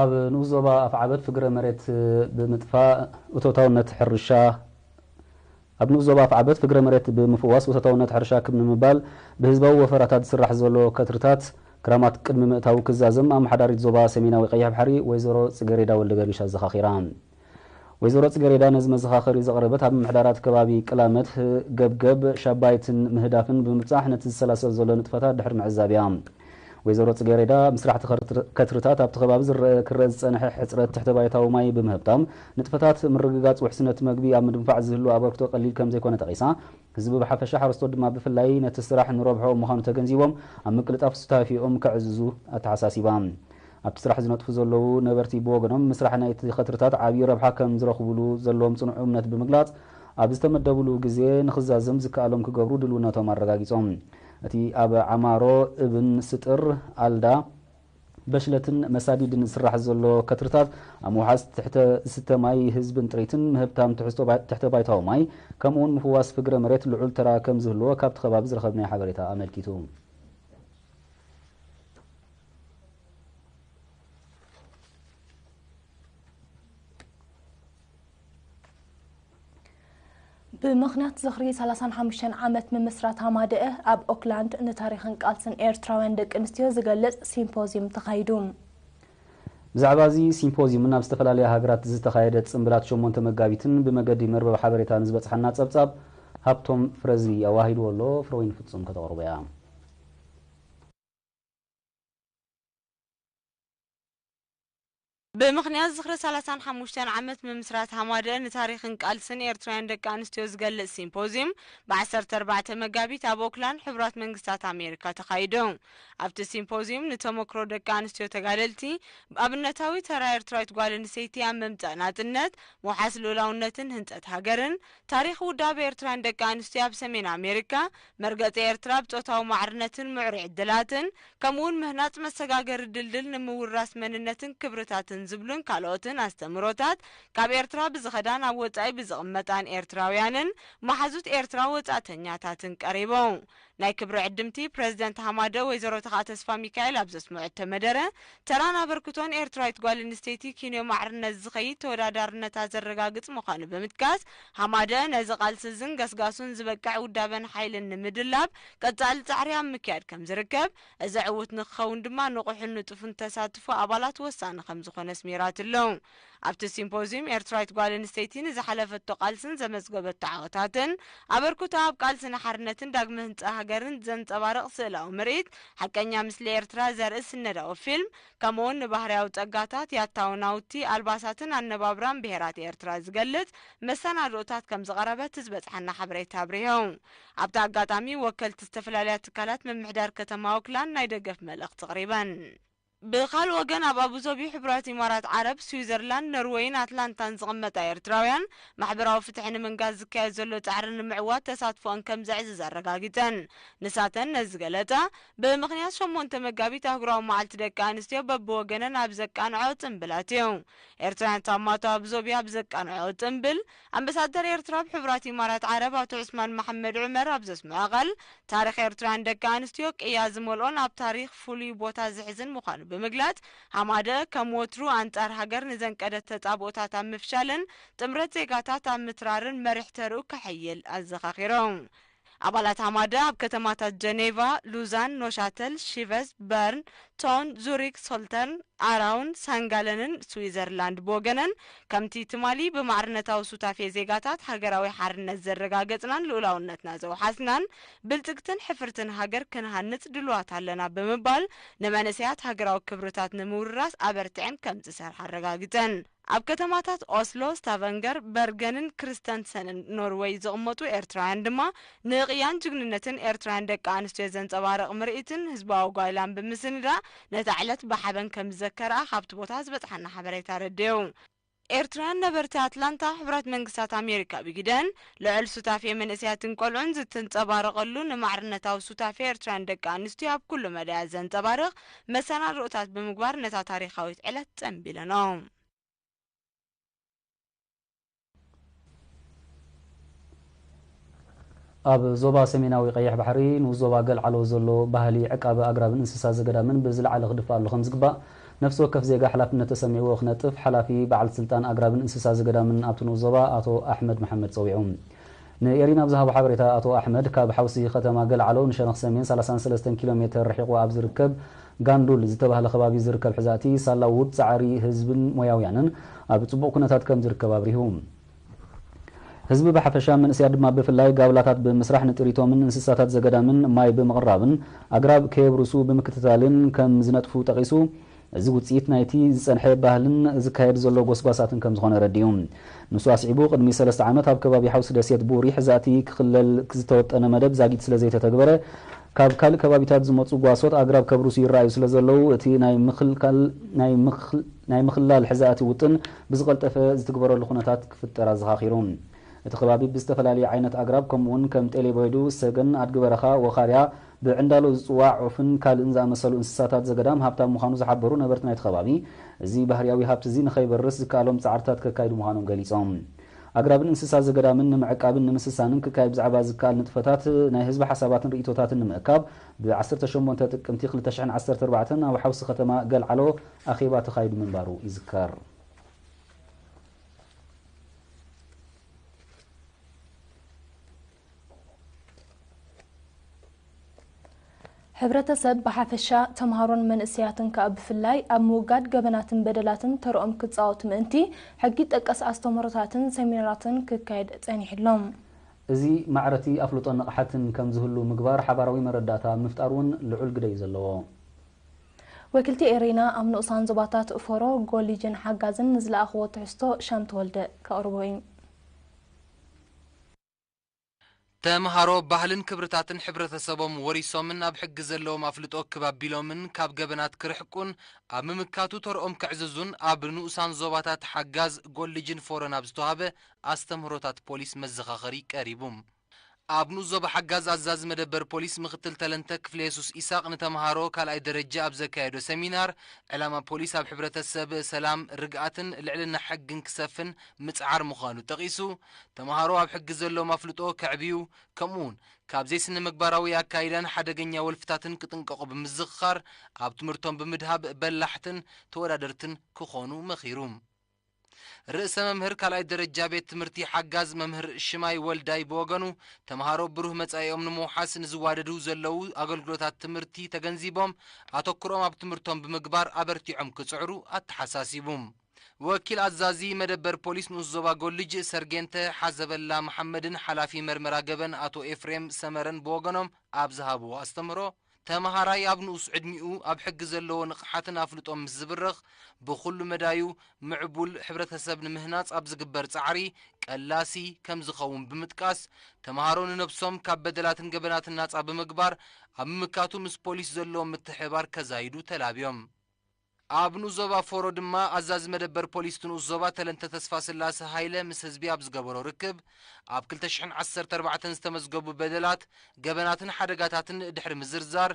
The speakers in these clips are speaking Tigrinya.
ኣብ ንኡስ ዞባ ኣፍዓበት ፍግረ መሬት ብምጥፋእ እቶታውነት ሕርሻ ኣብ ንኡስ ዞባ ኣፍዓበት ፍግረ መሬት ብምፍዋስ እቶታውነት ሕርሻ ክብ ንምባል ብህዝባዊ ወፈራታት ዝስራሕ ዘሎ ከትርታት ክራማት ቅድሚ ምእታው ክዛዘም ኣመሓዳሪት ዞባ ሰሜናዊ ቀይሕ ባሕሪ ወይዘሮ ጽጌሬዳ ወልደገርግሽ ኣዘኻኺራ። ወይዘሮ ጽጌሬዳ ነዚ መዘኻኸሪ ዘቕረበት ኣብ ምምሕዳራት ከባቢ ቅላመት፣ ገብገብ፣ ሻባይትን ምህዳፍን ብምብጻሕ ነቲ ዝሰላሰል ዘሎ ንጥፈታት ድሕሪ ምዕዛብ እያ። ወይዘሮ ጽጌሬዳ፣ ምስራሕቲ ከርትር-፣ ከትርታት ኣብቲ ከባቢ ዝረአ፣ ክረአ ዝጸንሐ ሕጽረት ትሕተ ባይታዊ ማይ ብምህብታም፣ ንጥፈታት ምርግጋጽ ውሕስነት መግቢ ኣብ ምድንፋዕ ዝህሉ ኣበርክቶ ቀሊል ከም ዘይኮነ ጠቒሳ፣ ህዝቢ ብሓፈሻ ሓረስቶት ድማ ብፍላይ ነቲ ስራሕ ንረብሖኦም ምዃኑ ተገንዚቦም ኣብ ምቅልጣፍ ሱታፌኦም ከዕዝዙ ኣተሓሳሲባ። ኣብቲ ስራሕ ዝነጥፉ ዘለዉ ነበርቲ ብወገኖም ምስራሕ ናይቲ ከትርታት ዓብዪ ረብሓ ከም ዝረኽቡሉ ዘለዎም ጽኑዕ እምነት ብምግላጽ ኣብ ዝተመደብሉ ግዜ ንኽዛዘም ዝከኣሎም ክገብሩ ድልውነቶም ኣረጋጊጾም። እቲ ኣብ ዓማሮ፣ እብን ስጥር፣ ኣልዳ፣ በሽለትን መሳዲድን ዝስራሕ ዘሎ ከትርታት ኣብ ምውሓስ ትሕተ ዝስተ ማይ ህዝብን ጥሪትን ምህብታም ትሕዝቶ ባይ-፣ ትሕተ ባይታዊ ማይ ከምኡውን ምፍዋስ ፍግረ መሬት ልዑል ተራ ከም ዝህልዎ ካብቲ ከባቢ ዝረኸብናዮ ሓበሬታ ኣመልኪቱ። ብምኽንያት ዝኽሪ ሰላሳን ሓሙሽተን ዓመት ምምስራት ሃማደአ ኣብ ኦክላንድ ንታሪኽን ቃልስን ኤርትራውያን ደቂ ኣንስትዮ ዝገልጽ ሲምፖዝዩም ተኻይዱ። ብዛዕባ እዚ ሲምፖዝዩምን ኣብ ዝተፈላለያ ሃገራት ዝተኻየደ ጽምብላት ሸሞንተ መጋቢትን ብመገዲ መርበብ ሓበሬታ ንዝበጽሓና ጸብጻብ ሃብቶም ፍረዚ ኣዋሂድዎ ኣሎ። ፍረወይኒ ፍጹም ከተቕርቦ እያ። ብምኽንያት ዝኽሪ ሰላሳን ሓሙሽተን ዓመት ምምስራት ሃማደአ ንታሪኽን ቃልስን ኤርትራውያን ደቂ ኣንስትዮ ዝገልጽ ሲምፖዝዩም ብዓሰርተ ኣርባዕተ መጋቢት ኣብ ኦክላንድ ሕቡራት መንግስታት ኣሜሪካ ተኻይዱ። ኣብቲ ሲምፖዝዩም ንተመክሮ ደቂ ኣንስትዮ ተጋደልቲ፣ ኣብነታዊ ተራ ኤርትራዊት ጓል ኣንስተይቲ ኣብ ምምጻእ ናጽነት፣ ምውሓስ ልኡላውነትን ህንጸት ሃገርን፣ ታሪኽ ውዳበ ኤርትራውያን ደቂ ኣንስትዮ ኣብ ሰሜን ኣሜሪካ፣ መርገጺ ኤርትራ ኣብ ጾታዊ ማዕርነትን ምዕሩይ ዕድላትን፣ ከምኡውን ምህናጽ መሰጋገሪ ድልድል ንምውራስ መንነትን ክብርታትን ዝብሉን ካልኦትን ኣስተምህሮታት ካብ ኤርትራ ብዝኸዳን ኣብ ወጻኢ ብዝቕመጣን ኤርትራውያንን መሓዙት ኤርትራ ወጻእተኛታትን ቀሪቡ። ናይ ክብሪ ዕድምቲ ፕረዚደንት ሃማደ ወይዘሮ ተኽኣ ተስፋ ሚካኤል ኣብ ዘስምዑ እተመደረ፣ ተራን ኣበርክቶን ኤርትራዊት ጓል ኣንስተይቲ ኪንዮ ማዕርነት ዝኸይድ ተወዳዳርነታ ዘረጋግጽ ምዃኑ ብምጥቃስ፣ ሃማደ ነዚ ቃልሲ እዝን ገስጋሱን ዝበቅዕ ውዳበን ሓይልን ንምድላብ ቀጻሊ ጻዕሪ ኣብ ምክያድ ከም ዝርከብ፣ እዚ ዕዉት ንክኸውን ድማ ንቑሕን ንጡፍን ተሳትፎ ኣባላት ወሳኒ ከም ዝኾነ ኣስሚራትሉ። ኣብቲ ሲምፖዝዩም ኤርትራዊት ጓል ኣንስተይቲ ንዝሓለፈቶ ቃልስን ዘመዝገበቶ ዓወታትን ኣበርክቶ ኣብ ቃልሲ ንሓርነትን ዳግመ ህንጻ ሃገርን ዘንጸባርቕ ስእላዊ ምርኢት፣ ሓቀኛ ምስሊ ኤርትራ ዘርኢ ስነዳዊ ፊልም፣ ከምኡውን ንባህርያዊ ጸጋታት፣ ያታዊ ናውቲ፣ ኣልባሳትን ኣነባብራን ብሄራት ኤርትራ ዝገልጽ መሰናድኦታት ከም ዝቐረበ እቲ ዝበጽሓና ሓበሬታ ኣብሪሁ። ኣብቲ ኣጋጣሚ ወከልቲ ዝተፈላለያ ትካላት ምምሕዳር ከተማ ኦክላንድ ናይ ደገፍ መልእኽቲ ኣቕሪበን። ብኻልእ ወገን ኣብ ኣቡዞቢ ሕቡራት ኢማራት ዓረብ፣ ስዊዘርላንድ፣ ኖርወይን ኣትላንታን ዝቕመጣ ኤርትራውያን ማሕበራዊ ፍትሒ ንምንጋስ ዝካየድ ዘሎ ጻዕሪ ንምዕዋት ተሳትፎኣን ከም ዘዕዝዝ ኣረጋጊጸን። ንሳተን ነዚ ዝገለጻ ብምኽንያት ሸሞንተ መጋቢት ኣህጉራዊ መዓልቲ ደቂ ኣንስትዮ በብወገነን ኣብ ዘቃንዖ ጽምብላት እዩ። ኤርትራውያን ታማቶ ኣቡዞቢ ኣብ ዘቃንዖ ጽምብል ኣምባሳደር ኤርትራ ኣብ ሕቡራት ኢማራት ዓረብ ኣቶ ዑስማን መሓመድ ዑመር ኣብ ዘስምዖ ቃል፣ ታሪኽ ኤርትራውያን ደቂ ኣንስትዮ ቅያ ዝመልኦን ኣብ ታሪኽ ፍሉይ ቦታ ዝሕዝን ምዃኑ ብምግላጽ፣ ሃማደ ከም ወትሩ ኣንጻር ሃገር ንዘንቀደት ተጻብኦታት ኣብ ምፍሻልን ጥምረት ዜጋታት ኣብ ምትራርን መሪሕ ተርኡ ከሐይል ኣዘኻኺሮም። ኣባላት ሃማደ ኣብ ከተማታት ጀኔቫ፣ ሉዛን፣ ኖሻተል፣ ሺቨስ፣ በርን፣ ቶን፣ ዙሪክ፣ ሶልተርን፣ ኣራውን ሳንጋለንን ስዊዘርላንድ ብወገነን፣ ከምቲ ትማሊ ብማዕርነታዊ ሱታፌ ዜጋታት ሃገራዊ ሓርነት ዘረጋገጽናን ልኡላውነትና ዘውሓስናን፣ ብልጽግትን ሕፍርትን ሃገር ክንሃንጽ ድሉዋት ኣለና ብምባል፣ ንመንእሰያት ሃገራዊ ክብርታት ንምውርራስ ኣበርቲዐን ከም ዝሰርሓ ኣረጋጊጸን። ኣብ ከተማታት ኦስሎ፣ ስታቨንገር፣ በርገንን ክርስተንሰንን ኖርወይ ዝቕመጡ ኤርትራውያን ድማ፣ ንቕያን ጅግንነትን ኤርትራውያን ደቂ ኣንስትዮ ዘንጸባርቕ ምርኢትን ህዝባዊ ጓይላን ብምስንዳእ፣ ነታ ዕለት ብሓበን ከም ዝዘከርኣ ካብቲ ቦታ ዝበጽሓና ሓበሬታ ኣረድኡ። ኤርትራውያን ነበርቲ ኣትላንታ፣ ሕቡራት መንግስታት ኣሜሪካ ብግደን፣ ልዑል ሱታፌ መንእሰያትን ቆልዑን ዝትንጸባረቐሉ፣ ንማዕርነታዊ ሱታፌ ኤርትራውያን ደቂ ኣንስትዮ ኣብ ኩሉ መዳያት ዘንጸባርቕ መሰናድኦታት ብምግባር፣ ነታ ታሪኻዊት ዕለት ጸንቢለንኦ። ኣብ ዞባ ሰሜናዊ ቀይሕ ባሕሪ ንኡስ ዞባ ገልዓሎ ዘሎ ባህሊ ዕቃበ ኣግራብን እንስሳ ዘገዳምን ብዝለዓለ ክድፋእ ኣሎ ከም ዝግባእ ነፍሲ ወከፍ ዜጋ ሓላፍነት ተሰሚዕዎ ክነጥፍ ሓላፊ በዓል ስልጣን ኣግራብን እንስሳ ዘገዳምን ኣብቲ ንኡስ ዞባ ኣቶ ኣሕመድ መሓመድ ጸዊዑ። ንኤሪና ብዝሃቦ ሓበሬታ ኣቶ ኣሕመድ፣ ካብ ሓውሲ ከተማ ገልዓሎ ንሸነኽ ሰሜን ሰላሳን ሰለስተን ኪሎ ሜተር ርሒቑ ኣብ ዝርከብ ጋንዱል ዝተባህለ ከባቢ ዝርከብ ሕዛእቲ ሳላ ውብ ጻዕሪ ህዝብን ሞያውያንን ኣብ ጽቡቕ ኩነታት ከም ዝርከብ ኣብሪሁ። ህዝቢ ብሓፈሻ መንእሰያት ድማ ብፍላይ ጋብላታት ብምስራሕ ንጥሪቶምን እንስሳታት ዘገዳምን ማይ ብምቕራብን ኣግራብ ከየብርሱ ብምክትታልን ከም ዝነጥፉ ጠቒሱ፣ እዚ ውጽኢት ናይቲ ዝጸንሐ ባህልን ዝካየድ ዘሎ ጎስጓሳትን ከም ዝኾነ ረዲኡ። ንሱ ኣስዒቡ፣ ቅድሚ ሰለስተ ዓመት ኣብ ከባቢ ሓውሲ ደሴት ቡሪ ሕዛእቲ ክኽለል ዝተወጠነ መደብ ዛጊት ስለ ዘይተተግበረ፣ ካብ ካልእ ከባቢታት ዝመጹ ጓሶት ኣግራብ ከብርሱ ይረኣዩ ስለ ዘለዉ፣ እቲ ናይ ምኽልካል ናይ ምኽል ናይ ምኽላል ሕዛእቲ ውጥን ብዝቐልጠፈ ዝትግበረሉ ኩነታት ክፍጠር ኣዘኻኺሩ። እቲ ከባቢ ብዝተፈላለየ ዓይነት ኣግራብ ከምኡውን ከም ጤሌቦይዱ፣ ሰገን፣ ኣድጊ በረኻ፣ ወኻርያ፣ ብዕንዳሎ ዝጽዋዕ ዑፍን ካልእን ዝኣመሰሉ እንስሳታት ዘገዳም ሃብታም ምዃኑ ዝሓበሩ ነበርቲ ናይቲ ከባቢ፣ እዚ ባህርያዊ ሃብቲ እዚ ንኸይበርስ ዝከኣሎም ጻዕርታት ከካይዱ ምዃኖም ገሊጾም። ኣግራብን እንስሳ ዘገዳምን ንምዕቃብን ንምስሳንን ክካየድ ብዛዕባ ዝከኣል ንጥፈታት ናይ ህዝቢ ሓሳባትን ርእይቶታትን ንምእካብ ብ ዓሰርተ ሸሞንተ ጥቅምቲ ክልተ ሽሕን ዓሰርተ ኣርባዕተን ኣብ ሓውሲ ከተማ ገልዓሎ ኣኼባ ተኻይዱ ምንባሩ ይዝከር። ሕብረተሰብ ብሓፈሻ፣ ተምሃሮን መንእሰያትን ከኣ ብፍላይ፣ ኣብ ምውጋድ ገበናትን በደላትን ተርኦም ክጻወቱ ምእንቲ፣ ሕጊ ጠቀስ ኣስተምህሮታትን ሰሚናራትን ክካየድ ጸኒሕሎም። እዚ ማዕረቲ ኣፍልጦን ንቕሓትን ከም ዝህሉ ምግባር ሓባራዊ መረዳእታ ምፍጣር እውን ልዑል ግደ እዩ ዘለዎ። ወኪልቲ ኤሪና ኣብ ንኡሳን ዞባታት ፎሮ፣ ጎሊጅን ሓጋዝን ንዝለኣኽዎ ትሕዝቶ ሻም ተወልደ ከቕርቦ እዩ። ተምሃሮ ባህልን ክብርታትን ሕብረተሰቦም ወሪሶምን ኣብ ሕጊ ዘለዎም ኣፍልጦ ክብ ኣቢሎምን ካብ ገበናት ክርሕቁን ኣብ ምምካቱ ተርኦም ከዕዝዙን ኣብ ንኡሳን ዞባታት ሓጋዝ፣ ጎሊጅን ፎሮን ኣብ ዝተዋህበ ኣስተምህሮታት ፖሊስ መዘኻኸሪ ቀሪቡ። ኣብ ንኡስ ዞባ ሓጋዝ ኣዛዚ መደበር ፖሊስ ምክትል ተለንተ ክፍለ የሱስ ኢሳቕ ንተምሃሮ ካልኣይ ደረጃ ኣብ ዘካየዶ ሰሚናር፣ ዕላማ ፖሊስ ኣብ ሕብረተሰብ ሰላም፣ ርግኣትን ልዕልና ሕግን ክሰፍን ምጽዓር ምዃኑ ጠቒሱ፣ ተምሃሮ ኣብ ሕጊ ዘለዎም ኣፍልጦ ከዕብዩ፣ ከምኡውን ካብ ዘይስነ ምግባራዊ ኣካይዳን ሓደገኛ ወልፍታትን ክጥንቀቑ ብምዝኽኻር፣ ኣብ ትምህርቶም ብምድሃብ በላሕትን ተወዳደርትን ክኾኑ መኺሩ። ርእሰ መምህር ካልኣይ ደረጃ ቤት ትምህርቲ ሓጋዝ መምህር ሽማይ ወልዳይ ብወገኑ፣ ተምሃሮ ብሩህ መጻኢኦም ንምውሓስ ንዝዋደዱ ዘለዉ ኣገልግሎታት ትምህርቲ ተገንዚቦም፣ ኣተኩሮም ኣብ ትምህርቶም ብምግባር ኣበርቲዖም ክጽዕሩ ኣተሓሳሲቡ። ወኪል ኣዛዚ መደበር ፖሊስ ንኡስ ዞባ ጎልጅ ሰርጌንተ ሓዘበላ መሓመድን ሓላፊ መርመራ ገበን ኣቶ ኤፍሬም ሰመረን ብወገኖም ኣብ ዝሃብዎ ኣስተምህሮ፣ ተመሃራይ ኣብ ንኡስ ዕድሚኡ ኣብ ሕጊ ዘለዎ ንቕሓትን ኣፍልጦን ምስ ዝብረኽ፣ ብኹሉ መዳዩ ምዕቡል ሕብረተሰብ ንምህናጽ ኣብ ዝግበር ጻዕሪ ቀላሲ ከም ዝኸውን ብምጥቃስ፣ ተመሃሮ ንነብሶም ካብ በደላትን ገበናትን ናጻ ብምግባር፣ ኣብ ምምካቱ ምስ ፖሊስ ዘለዎም ምትሕብባር ከዛይዱ ተላብዮም። ኣብ ንኡስ ዞባ ፎሮ ድማ ኣዛዚ መደበር ፖሊስ እቲ ንኡስ ዞባ ተለንተ ተስፋስላሰ ሃይለ ምስ ህዝቢ ኣብ ዝገበሮ ርክብ፣ ኣብ ክልተ ሽሕን ዓሰርተ ኣርባዕተን ዝተመዝገቡ በደላት፣ ገበናትን ሓደጋታትን ድሕሪ ምዝርዛር፣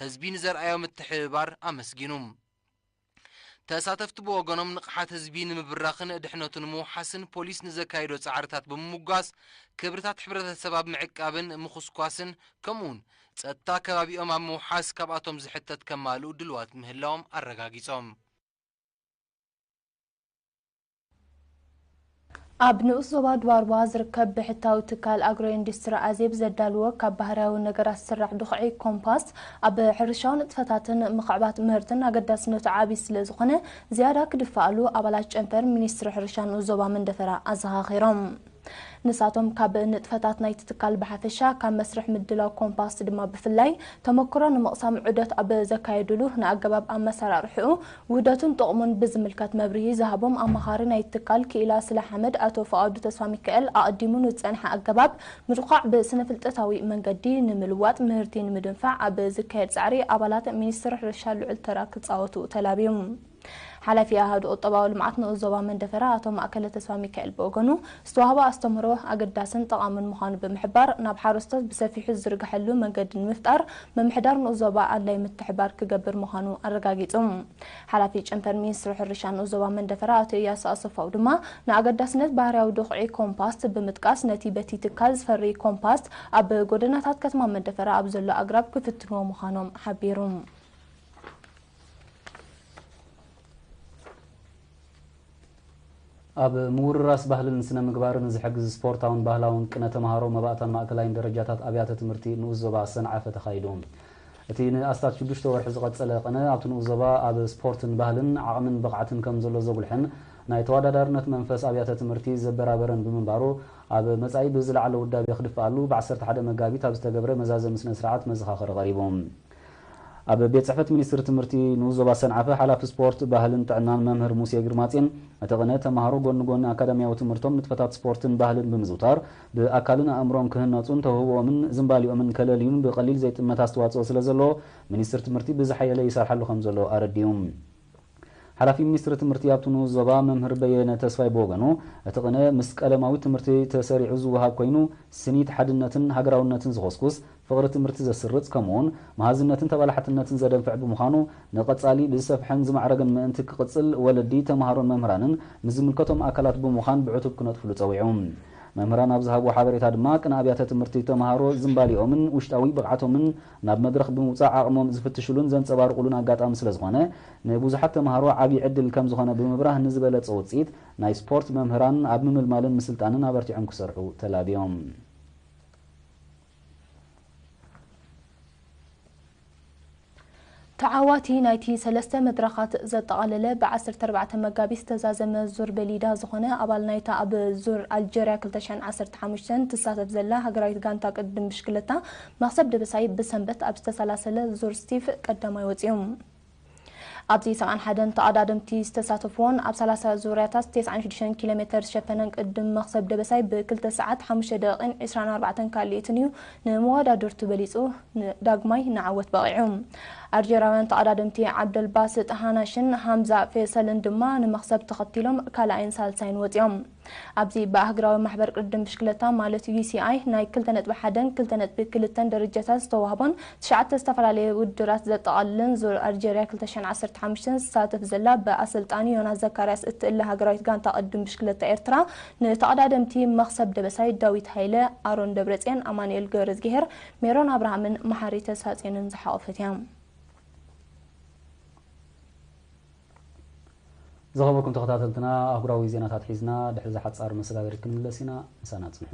ህዝቢ ንዘርኣዮ ምትሕብባር ኣመስጊኑ። ተሳተፍቲ ብወገኖም ንቕሓት ህዝቢ ንምብራኽን ድሕነቱ ንምውሓስን ፖሊስ ንዘካየዶ ጻዕርታት ብምምጓስ፣ ክብርታት ሕብረተሰብ ኣብ ምዕቃብን ምኹስኳስን፣ ከምኡውን ጸጥታ ከባቢኦም ኣብ ምውሓስ ካብኣቶም ዝሕተት ከማልኡ ድልዋት ምህላዎም ኣረጋጊጾም። ኣብ ንኡስ ዞባ ድባርባ ዝርከብ ብሕታዊ ትካል ኣግሮ ኢንዱስትሪ ኣዜብ ዘዳልዎ ካብ ባህርያዊ ነገራት ዝስራሕ ድኹዒ ኮምፓስት ኣብ ሕርሻዊ ንጥፈታትን ምኽዕባት ምህርትን ኣገዳስነቱ ዓቢ ስለ ዝኾነ ዝያዳ ክድፈኣሉ ኣባላት ጨንፈር ሚኒስትሪ ሕርሻ ንኡስ ዞባ መንደፈራ ኣዘኻኺሮም። ንሳቶም ካብ ንጥፈታት ናይቲ ትካል ብሓፈሻ፣ ካብ መስርሕ ምድላው ኮምፓስት ድማ ብፍላይ ተመክሮ ንምቕሳም ዑደት ኣብ ዘካየዱሉ፣ ንኣገባብ ኣመሰራርሕኡ፣ ውህደቱን ጥቕሙን ብዝምልከት መብርሂ ዝሃቦም ኣማኻሪ ናይቲ ትካል ክኢላ ስለ ሓመድ ኣቶ ፍቓዱ ተስፋሚካኤል፣ ኣቐዲሙ ንዝጸንሐ ኣገባብ ምድኳዕ ብስነ-ፍልጠታዊ መንገዲ ንምልዋጥ ምህርቲ ንምድንፋዕ ኣብ ዝካየድ ጻዕሪ ኣባላት ሚኒስትሪ ሕርሻ ልዑል ተራ ክጻወቱ ተላብዩ። ሓላፊ ኣሃዱ ቁጠባዊ ልምዓት ንኡስ ዞባ መንደፈራ ኣቶ ማእከለ ተስፋሚካኤል ብወገኑ፣ ዝተዋህበ ኣስተምህሮ ኣገዳስን ጠቓምን ምዃኑ ብምሕባር፣ ናብ ሓረስቶት ብሰፊሑ ዝዝርግሐሉ መንገዲ ንምፍጣር፣ ምምሕዳር ንኡስ ዞባ ኣድላይ ምትሕብባር ክገብር ምዃኑ ኣረጋጊጹ። ሓላፊ ጨንፈር ሚኒስትሪ ሕርሻ ንኡስ ዞባ መንደፈራ ኣቶ እያሱ ኣሰፋው ድማ፣ ንኣገዳስነት ባህርያዊ ድኹዒ ኮምፓስት ብምጥቃስ፣ ነቲ በቲ ትካል ዝፈሪ ኮምፓስት ኣብ ጎደናታት ከተማ መንደፈራ ኣብ ዘሎ ኣግራብ ክፍትንዎ ምዃኖም ሓቢሩ። ኣብ ምውርራስ ባህልን ስነ ምግባርን ዝሕግዝ ስፖርታውን ባህላውን ቅነ ተምሃሮ መባእታን ማእከላይን ደረጃታት ኣብያተ ትምህርቲ ንኡስ ዞባ ሰንዓፈ ተኻይዱ። እቲ ንኣስታት ሽዱሽተ ወርሒ ዝቐጸለ ቅነ ኣብቲ ንኡስ ዞባ ኣብ ስፖርትን ባህልን ዓቕምን ብቕዓትን ከም ዘሎ ዘጉልሕን ናይ ተወዳዳርነት መንፈስ ኣብያተ ትምህርቲ ዘበራበረን ብምንባሩ ኣብ መጻኢ ብዝለዓለ ውዳቤ ክድፍኣሉ ብ ዓሰርተ ሓደ መጋቢት ኣብ ዝተገብረ መዛዘሚ ስነ ስርዓት መዘኻኸሪ ቀሪቡ። ኣብ ቤት ጽሕፈት ሚኒስትሪ ትምህርቲ ንኡስ ዞባ ሰንዓፈ ሓላፊ ስፖርት፣ ባህልን ጥዕናን መምህር ሙሴ ግርማጼን እቲ ቅነ ተምሃሮ ጎኒ ጎኒ ኣካዳሚያዊ ትምህርቶም ንጥፈታት ስፖርትን ባህልን ብምዝውታር ብኣካልን ኣእምሮን ክህነጹን ተውህቦኦምን ዝንባሊኦምን ከለልዩን ብቐሊል ዘይጥመት ኣስተዋጽኦ ስለ ዘለዎ ሚኒስትሪ ትምህርቲ ብዝሓየለ ይሰርሓሉ ከም ዘሎ ኣረዲኡ። ሓላፊ ሚኒስትሪ ትምህርቲ ኣብቲ ንኡስ ዞባ መምህር በየነ ተስፋይ ብወገኑ እቲ ቅነ ምስ ቀለማዊ ትምህርቲ ተሰሪዑ ዝወሃብ ኮይኑ ስኒት ሓድነትን ሃገራውነትን ዝኾስኩስ ፍቕሪ ትምህርቲ ዘስርጽ፣ ከምኡውን መሃዝነትን ተባላሕትነትን ዘደንፍዕ ብምዃኑ፣ ንቐጻሊ ብዝሰፍሐን ዝማዕረገን ምእንቲ ክቕጽል፣ ወለዲ፣ ተምሃሮን መምህራንን ምስ ዝምልከቶም ኣካላት ብምዃን ብዕቱብ ክነጥፍሉ ጸዊዑ። መምህራን ኣብ ዝሃብዎ ሓበሬታ ድማ፣ ቅነ ኣብያተ ትምህርቲ ተምሃሮ ዝንባሊኦምን ውሽጣዊ ብቕዓቶምን ናብ መድረኽ ብምውጻእ ዓቕሞም ዝፍትሽሉን ዘንጸባርቑሉን ኣጋጣሚ ስለ ዝኾነ፣ ንብዙሓት ተምሃሮ ዓቢ ዕድል ከም ዝኾነ ብምብራህ፣ ንዝበለጸ ውጽኢት ናይ ስፖርት መምህራን ኣብ ምምልማልን ምስልጣንን ኣበርቲዖም ክሰርሑ ተላብዮም። ተዓዋቲ ናይቲ ሰለስተ መድረኻት ዘጠቓለለ ብ ዓሰርተ ኣርባዕተ መጋቢት ዝተዛዘመ ዙር በሊዳ ዝኾነ ኣባል ናይታ ኣብ ዙር ኣልጀርያ ክልተ ሽሕን ዓሰርተ ሓሙሽተን ትሳተፍ ዘላ ሃገራዊት ጋንታ ቅድድም ብሽክለታ መኽሰብ ደበሳይ ብሰንበት ኣብ ዝተሰላሰለ ዙር ስቲፍ ቀዳማይ ወፂኡ። ኣብዚ ሰብዓን ሓደን ተቐዳደምቲ ዝተሳተፍዎን ኣብ ሰላሳ ዙርያታት ተስዓን ሽዱሽተን ኪሎ ሜተር ዝሸፈነን ቅድም መኽሰብ ደበሳይ ብ ክልተ ሰዓት ሓሙሽተ ደቂቕን ዕስራን ኣርባዕተን ካልኢትን እዩ ንመወዳድርቱ በሊጹ ን-፣ ዳግማይ ንዓወት በቒዑ። ኣልጀርያውያን ተቐዳደምቲ ዓብደልባስጥ ሃናሽን ሃምዛ ፌሰልን ድማ ንመኽሰብ ተኸቲሎም ካልኣይን ሳልሳይን ወጺኦም። ኣብዚ ብኣህጉራዊ ማሕበር ቅድድም ብሽክለታ ማለት ዩ ሲ ኣይ ናይ ክልተ ነጥቢ ሓደን ክልተ ነጥቢ ክልተን ደረጃታት ዝተዋህቦን ትሽዓተ ዝተፈላለየ ውድድራት ዘጠቓልልን ዙር ኣልጀርያ ክልተ ሽሕን ዓሰርተ ሓሙሽተን ዝሳተፍ ዘላ ብኣሰልጣኒ ዮናስ ዘካርያስ እትእለ ሃገራዊት ጋንታ ቅድድም ብሽክለታ ኤርትራ ንተቐዳደምቲ መኽሰብ ደበሳይ ዳዊት ሃይለ፣ ኣሮን ደብረጽዮን፣ ኣማኑኤል ገብረዝግሄር፣ ሜሮን ኣብርሃምን መሓሪ ተስፋጽዮንን ዝሓቖፈት እያ። ዝኸበርኩም ተኸታተልትና፣ ኣህጉራዊ ዜናታት ሒዝና ድሕሪ እዚ ሓጻር መሰጋገሪ ክንምለስ ኢና። ምሳና ጽንሑ።